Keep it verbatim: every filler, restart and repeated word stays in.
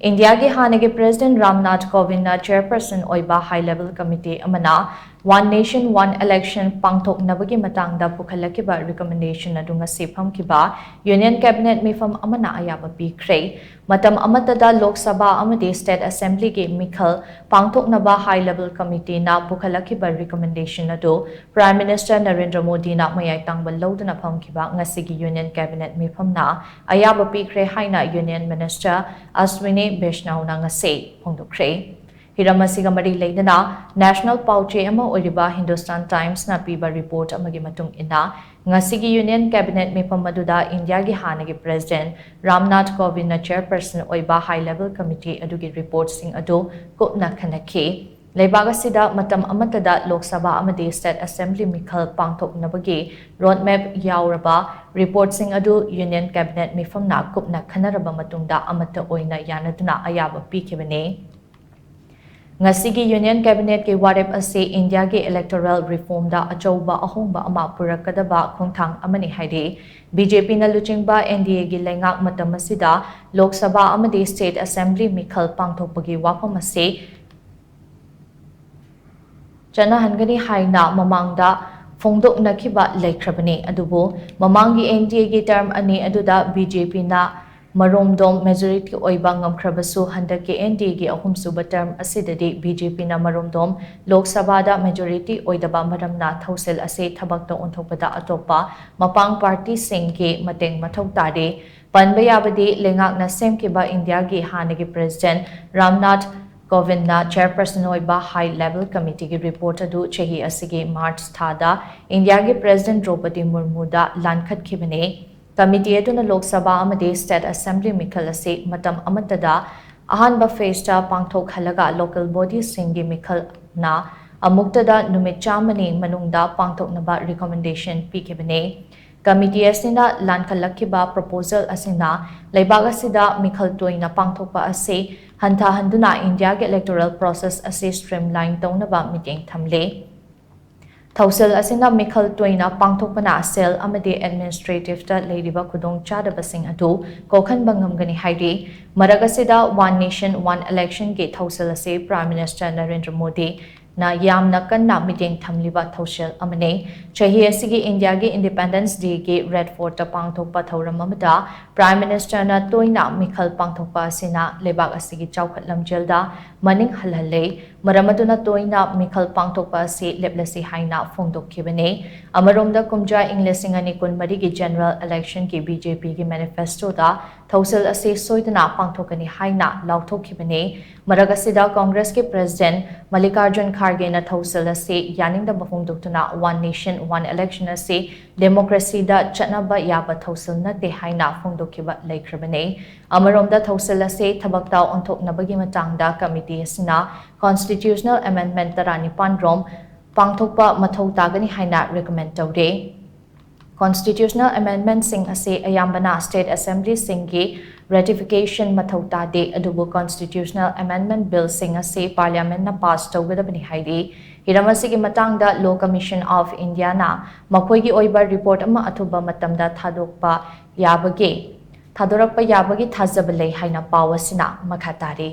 ꯏꯟꯗꯤꯌꯥꯒꯤ ꯍꯥꯟꯅꯒꯤ ꯄ꯭ꯔꯦꯁꯤꯗꯦꯟ ꯔꯥꯝꯅꯥꯊ ꯀꯣꯕꯤꯟꯗꯅ ꯆꯦꯌꯔꯄꯔꯁꯟ ꯑꯣꯏꯕ ꯍꯥꯏ ꯂꯦꯚꯦꯜ ꯀꯃꯤꯇꯤ ꯑꯃꯅ One Nation One Election ꯄꯥꯡꯊꯣꯛꯅꯕꯒꯤ ꯃꯇꯥꯡꯗ ꯄꯨꯈꯠꯂꯛꯈꯤꯕ ꯔꯤꯀꯃꯦꯟꯗꯦꯁꯟ ꯑꯗꯨ ꯉꯁꯤ ꯐꯝꯈꯤꯕ ꯌꯨꯅꯤꯌꯟ ꯀꯦꯕꯤꯅꯦꯠ ꯃꯤꯐꯝ ꯑꯃꯅ ꯑꯌꯥꯕ ꯄꯤꯈ꯭ꯔꯦ꯫ ꯃꯇꯝ ꯑꯃꯠꯇꯗ ꯂꯣꯛ ꯁꯚꯥ ꯑꯃꯗꯤ ꯁ꯭ꯇꯦꯠ ꯑꯦꯁꯦꯝꯕ꯭ꯂꯤꯒꯤ ꯃꯤꯈꯜ ꯄꯥꯡꯊꯣꯛꯅꯕ ꯍꯥꯏ ꯂꯦꯚꯦꯜ ꯀꯃꯤꯇꯤꯅ ꯄꯨꯈꯠꯂꯛꯈꯤꯕ ꯔꯤꯀꯃꯦꯟꯗꯦꯁꯟ ꯑꯗꯨ ꯄ꯭ꯔꯥꯏꯝ ꯃꯤꯅꯤꯁꯇꯔ ꯅꯔꯦꯟꯗ꯭ꯔ ꯃꯣꯗꯤꯅ ꯃꯌꯥꯏ ꯇꯥꯡꯕ ꯂꯧꯗꯨꯅ ꯐꯝꯈꯤꯕ ꯉꯁꯤꯒꯤ ꯌꯨꯅꯤꯌꯟ ꯀꯦꯕꯤꯅꯦꯠ ꯃꯤꯐꯝꯅ ꯑꯌꯥꯕ ꯄꯤꯈ꯭ꯔꯦ ꯍꯥꯏꯅ ꯌꯨꯅꯤꯌꯟ ꯃꯤꯅꯤꯁꯇꯔ ꯑꯁ꯭ꯋꯤꯅꯤ ꯕꯩꯁꯅꯧꯅ ꯉꯁꯤ ꯐꯣꯡꯗꯣꯛꯈ꯭ꯔꯦ꯫ ꯍꯤꯔꯝ ꯑꯁꯤꯒ ꯃꯔꯤ ꯂꯩꯅꯅ ꯅꯦꯁꯅꯦꯜ ꯄꯥꯎ ꯆꯦ ꯑꯃ ꯑꯣꯏꯔꯤꯕ ꯍꯤꯟꯗꯨꯁꯇꯥꯟ ꯇꯥꯏꯝꯁꯅ ꯄꯤꯕ ꯔꯤꯄꯣꯔꯠ ꯑꯃꯒꯤ ꯃꯇꯨꯡ ꯏꯟꯅ, ꯉꯁꯤꯒꯤ ꯌꯨꯅꯤꯌꯟ ꯀꯦꯕꯤꯅꯦꯠ ꯃꯤꯐꯝ ꯑꯗꯨꯗ ꯏꯟꯗꯤꯌꯥꯒꯤ ꯍꯥꯟꯅꯒꯤ ꯄ꯭ꯔꯦꯁꯤꯗꯦꯟ ꯔꯥꯝꯅꯥꯊ ꯀꯣꯕꯤꯟꯗꯅ ꯆꯦꯌꯔꯄꯔꯁꯟ ꯑꯣꯏꯕ ꯍꯥꯏ ꯂꯦꯚꯦꯜ ꯀꯃꯤꯇꯤ ꯑꯗꯨꯒꯤ ꯔꯤꯄꯣꯔꯠꯁꯤꯡ ꯑꯗꯨ ꯀꯨꯞꯅ ꯈꯟꯅꯈꯤ꯫ ꯂꯩꯕꯥꯛ ꯑꯁꯤꯗ ꯃꯇꯝ ꯑꯃꯠꯇꯗ ꯂꯣꯛ ꯁꯚꯥ ꯑꯃꯗꯤ ꯁ꯭ꯇꯦꯠ ꯑꯦꯁꯦꯝꯕ꯭ꯂꯤ ꯃꯤꯈꯜ ꯄꯥꯡꯊꯣꯛꯅꯕꯒꯤ ꯔꯣꯗꯃꯦꯞ ꯌꯥꯎꯔꯕ ꯔꯤꯄꯣꯔꯠꯁꯤꯡ ꯑꯗꯨ ꯌꯨꯅꯤꯌꯟ ꯀꯦꯕꯤꯅꯦꯠ ꯃꯤꯐꯝꯅ ꯀꯨꯞꯅ ꯈꯟꯅꯔꯕ ꯃꯇꯨꯡꯗ ꯑꯃꯠꯇ ꯑꯣꯏꯅ ꯌꯥꯅꯗꯨꯅ ꯑꯌꯥꯕ ꯄꯤꯈꯤꯕꯅꯤ꯫ ꯉꯁꯤꯒꯤ ꯌꯨꯅꯤꯌꯟ ꯀꯦꯕꯤꯅꯦꯠꯀꯤ ꯋꯥꯔꯦꯞ ꯑꯁꯤ ꯏꯟꯗꯤꯌꯥꯒꯤ ꯏꯂꯦꯛꯇꯣꯔꯦꯜ ꯔꯤꯐꯣꯔꯝꯗ ꯑꯆꯧꯕ ꯑꯍꯣꯡꯕ ꯑꯃ ꯄꯨꯔꯛꯀꯗꯕ ꯈꯣꯡꯊꯥꯡ ꯑꯃꯅꯤ ꯍꯥꯏꯔꯤ꯫ ꯕꯤ ꯖꯦ ꯄꯤꯅ ꯂꯨꯆꯤꯡꯕ ꯑꯦꯟ ꯗꯤ ꯑꯦꯒꯤ ꯂꯩꯉꯥꯛ ꯃꯇꯝ ꯑꯁꯤꯗ ꯂꯣꯛ ꯁꯚꯥ ꯑꯃꯗꯤ ꯁ꯭ꯇꯦꯠ ꯑꯦꯁꯦꯝꯕ꯭ꯂꯤ ꯃꯤꯈꯜ ꯄꯥꯡꯊꯣꯛꯄꯒꯤ ꯋꯥꯐꯝ ꯑꯁꯤ ꯆꯠꯅꯍꯟꯒꯅꯤ ꯍꯥꯏꯅ ꯃꯃꯥꯡꯗ ꯐꯣꯡꯗꯣꯛꯅꯈꯤꯕ ꯂꯩꯈ꯭ꯔꯕꯅꯤ꯫ ꯑꯗꯨꯕꯨ ꯃꯃꯥꯡꯒꯤ ꯑꯦꯟ ꯗꯤ ꯑꯦꯒꯤ ꯇꯔꯝ ꯑꯅꯤ ꯑꯗꯨꯗ ꯕꯤ ꯖꯦ ꯄꯤꯅ ꯃꯔꯣꯝꯗꯣꯝ ꯃꯦꯖꯣꯔꯤꯇꯤ ꯑꯣꯏꯕ ꯉꯝꯈ꯭ꯔꯕꯁꯨ, ꯍꯟꯗꯛꯀꯤ ꯑꯦꯟ ꯗꯤ ꯑꯦꯒꯤ ꯑꯍꯨꯝꯁꯨꯕ ꯇꯔꯝ ꯑꯁꯤꯗꯗꯤ ꯕꯤ ꯖꯦ ꯄꯤꯅ ꯃꯔꯣꯝꯗꯣꯝ ꯂꯣꯛ ꯁꯚꯥꯗ ꯃꯦꯖꯣꯔꯤꯇꯤ ꯑꯣꯏꯗꯕ ꯃꯔꯝꯅ ꯊꯧꯁꯤꯜ ꯑꯁꯤ ꯊꯕꯛꯇ ꯑꯣꯟꯊꯣꯛꯄꯗ ꯑꯇꯣꯞꯄ ꯃꯄꯥꯡ ꯄꯥꯔꯇꯤꯁꯤꯡꯒꯤ ꯃꯇꯦꯡ ꯃꯊꯧ ꯇꯥꯔꯤ꯫ ꯄꯟꯕ ꯌꯥꯕꯗꯤ, ꯂꯩꯉꯥꯛꯅ ꯁꯦꯝꯈꯤꯕ ꯏꯟꯗꯤꯌꯥꯒꯤ ꯍꯥꯟꯅꯒꯤ ꯄ꯭ꯔꯦꯁꯤꯗꯦꯟ ꯔꯥꯝꯅꯥꯊ ꯀꯣꯕꯤꯟꯗꯅ ꯆꯦꯌꯔꯄꯔꯁꯟ ꯑꯣꯏꯕ ꯍꯥꯏ ꯂꯦꯚꯦꯜ ꯀꯃꯤꯇꯤꯒꯤ ꯔꯤꯄꯣꯔꯠ ꯑꯗꯨ ꯆꯍꯤ ꯑꯁꯤꯒꯤ ꯃꯥꯔꯆ ꯊꯥꯗ ꯏꯟꯗꯤꯌꯥꯒꯤ ꯄ꯭ꯔꯦꯁꯤꯗꯦꯟ ꯗ꯭ꯔꯧꯄꯗꯤ ꯃꯨꯔꯃꯨꯗ ꯂꯥꯟꯈꯠꯈꯤꯕꯅꯤ꯫ ꯀꯃꯤꯇꯤ ꯑꯗꯨꯅ ꯂꯣꯛ ꯁꯚꯥ ꯑꯃꯗꯤ ꯁ꯭ꯇꯦꯠ ꯑꯦꯁꯦꯝꯕ꯭ꯂꯤ ꯃꯤꯈꯜ ꯑꯁꯤ ꯃꯇꯝ ꯑꯃꯠꯇꯗ ꯑꯍꯥꯟꯕ ꯐꯦꯖꯇ ꯄꯥꯡꯊꯣꯛꯍꯜꯂꯒ ꯂꯣꯀꯦꯜ ꯕꯣꯗꯤꯁꯤꯡꯒꯤ ꯃꯤꯈꯜꯅ ꯑꯃꯨꯛꯇꯗ ꯅꯨꯃꯤꯠ ꯆꯥꯝꯃꯅꯤ ꯃꯅꯨꯡꯗ ꯄꯥꯡꯊꯣꯛꯅꯕ ꯔꯤꯀꯃꯦꯟꯗꯦꯁꯟ ꯄꯤꯈꯤꯕꯅꯤ꯫ ꯀꯃꯤꯇꯤ ꯑꯁꯤꯅ ꯂꯥꯟꯈꯠꯂꯛꯈꯤꯕ ꯄ꯭ꯔꯣꯄꯣꯖꯦꯜ ꯑꯁꯤꯅ ꯂꯩꯕꯥꯛ ꯑꯁꯤꯗ ꯃꯤꯈꯜ ꯇꯣꯏꯅ ꯄꯥꯡꯊꯣꯛꯄ ꯑꯁꯤ ꯍꯟꯊꯍꯟꯗꯨꯅ ꯏꯟꯗꯤꯌꯥꯒꯤ ꯏꯂꯦꯛꯇꯣꯔꯦꯜ ꯄ꯭ꯔꯣꯁꯦꯁ ꯑꯁꯤ ꯁ꯭ꯇ꯭ꯔꯤꯝꯂꯥꯏꯟ ꯇꯧꯅꯕ ꯃꯤꯠꯌꯦꯡ ꯊꯝꯂꯤ꯫ ꯊꯧꯁꯤꯜ ꯑꯁꯤꯅ ꯃꯤꯈꯜ ꯇꯣꯏꯅ ꯄꯥꯡꯊꯣꯛꯄꯅ ꯁꯦꯜ ꯑꯃꯗꯤ ꯑꯦꯗꯃꯤꯅꯤꯁꯇ꯭ꯔꯦꯇꯤꯚꯇ ꯂꯩꯔꯤꯕ ꯈꯨꯗꯣꯡꯆꯥꯗꯕꯁꯤꯡ ꯑꯗꯨ ꯀꯣꯛꯍꯟꯕ ꯉꯝꯒꯅꯤ ꯍꯥꯏꯔꯤ꯫ ꯃꯔꯛ ꯑꯁꯤꯗ One Nation One Election ꯒꯤ ꯊꯧꯁꯤꯜ ꯑꯁꯤ Prime Minister ꯅꯔꯦꯟꯗ꯭ꯔ ꯃꯣꯗꯤ ꯅ ꯌꯥꯝꯅ ꯀꯟꯅ ꯃꯤꯠꯌꯦꯡ ꯊꯝꯂꯤꯕ ꯊꯧꯁꯤꯜ ꯑꯃꯅꯤ꯫ ꯆꯍꯤ ꯑꯁꯤꯒꯤ ꯏꯟꯗꯤꯌꯥꯒꯤ Independence Day ꯒꯤ Red Fort ꯇ ꯄꯥꯡꯊꯣꯛꯄ ꯊꯧꯔꯝ ꯑꯃꯗ Prime Minister ꯅ ꯇꯣꯏꯅ ꯃꯤꯈꯜ ꯄꯥꯡꯊꯣꯛꯄ ꯑꯁꯤꯅ ꯂꯩꯕꯥꯛ ꯑꯁꯤꯒꯤ ꯆꯥꯎꯈꯠ ꯂꯝꯖꯦꯜꯗ ꯃꯅꯤꯡ ꯍꯜꯍꯜꯂꯦ꯫ ꯃꯔꯝ ꯑꯗꯨꯅ ꯇꯣꯏꯅ ꯃꯤꯈꯜ ꯄꯥꯡꯊꯣꯛꯄ ꯑꯁꯤ ꯂꯦꯞꯂꯁꯤ ꯍꯥꯏꯅ ꯐꯣꯡꯗꯣꯛꯈꯤꯕꯅꯤ꯫ ꯑꯃꯔꯣꯝꯗ ꯀꯨꯝꯖꯥ ꯏꯪ ꯂꯤꯁꯤꯡ ꯑꯅꯤ ꯀꯨꯟꯃꯔꯤꯒꯤ general election ꯒꯤ B J P ꯒꯤ manifesto ꯗ ꯊꯧꯁꯤꯜ ꯑꯁꯤ ꯁꯣꯏꯗꯅ ꯄꯥꯡꯊꯣꯛꯀꯅꯤ ꯍꯥꯏꯅ ꯂꯥꯎꯊꯣꯛꯈꯤꯕꯅꯤ꯫ ꯃꯔꯛ ꯑꯁꯤꯗ Congress ꯀꯤ President ꯃꯜꯂꯤꯀꯥꯔꯖꯨꯟ ꯈꯥꯔꯒꯦꯅ ꯊꯧꯁꯤꯜ ꯑꯁꯤ ꯌꯥꯅꯤꯡꯗꯕ ꯐꯣꯡꯗꯣꯛꯇꯨꯅ One Nation One Election ꯑꯁꯤ democracy ꯗ ꯆꯠꯅꯕ ꯌꯥꯕ ꯊꯧꯁꯤꯜ ꯅꯠꯇꯦ ꯍꯥꯏꯅ ꯐꯣꯡꯗꯣꯛꯈꯤꯕ ꯂꯩꯈ꯭ꯔꯕꯅꯤ꯫ ꯑꯃꯔꯣꯝꯗ ꯊꯧꯁꯤꯜ ꯑꯁꯤ ꯊꯕꯛꯇ ꯑꯣꯟꯊꯣꯛꯅꯕꯒꯤ ꯃꯇꯥꯡꯗ committee ꯑꯁꯤꯅ constitutional amendment ꯇꯔꯥꯅꯤꯄꯥꯟ ꯔꯣꯝ ꯄꯥꯡꯊꯣꯛꯄ ꯃꯊꯧ ꯇꯥꯒꯅꯤ ꯍꯥꯏꯅ recommend ꯇꯧꯔꯤ꯫ Constitutional amendment ꯁꯤꯡ ꯑꯁꯤ ꯑꯌꯥꯝꯕꯅ state assembly ꯁꯤꯡꯒꯤ ratification ꯃꯊꯧ ꯇꯥꯗꯦ, ꯑꯗꯨꯕꯨ constitutional amendment bill ꯁꯤꯡ ꯑꯁꯤ parliament ꯅ pass ꯇꯧꯒꯗꯕꯅꯤ ꯍꯥꯏꯔꯤ꯫ ꯍꯤꯔꯝ ꯑꯁꯤꯒꯤ ꯃꯇꯥꯡꯗ Law Commission of India ꯅ ꯃꯈꯣꯏꯒꯤ ꯑꯣꯏꯕ report ꯑꯃ ꯑꯊꯨꯕ ꯃꯇꯝꯗ ꯊꯥꯗꯣꯛꯄ ꯌꯥꯕꯒꯤ, ꯊꯥꯗꯣꯔꯛꯄ ꯌꯥꯕꯒꯤ ꯊꯥꯖꯕ ꯂꯩ ꯍꯥꯏꯅ ꯄꯥꯎ ꯑꯁꯤꯅ ꯃꯈꯥ ꯇꯥꯔꯤ꯫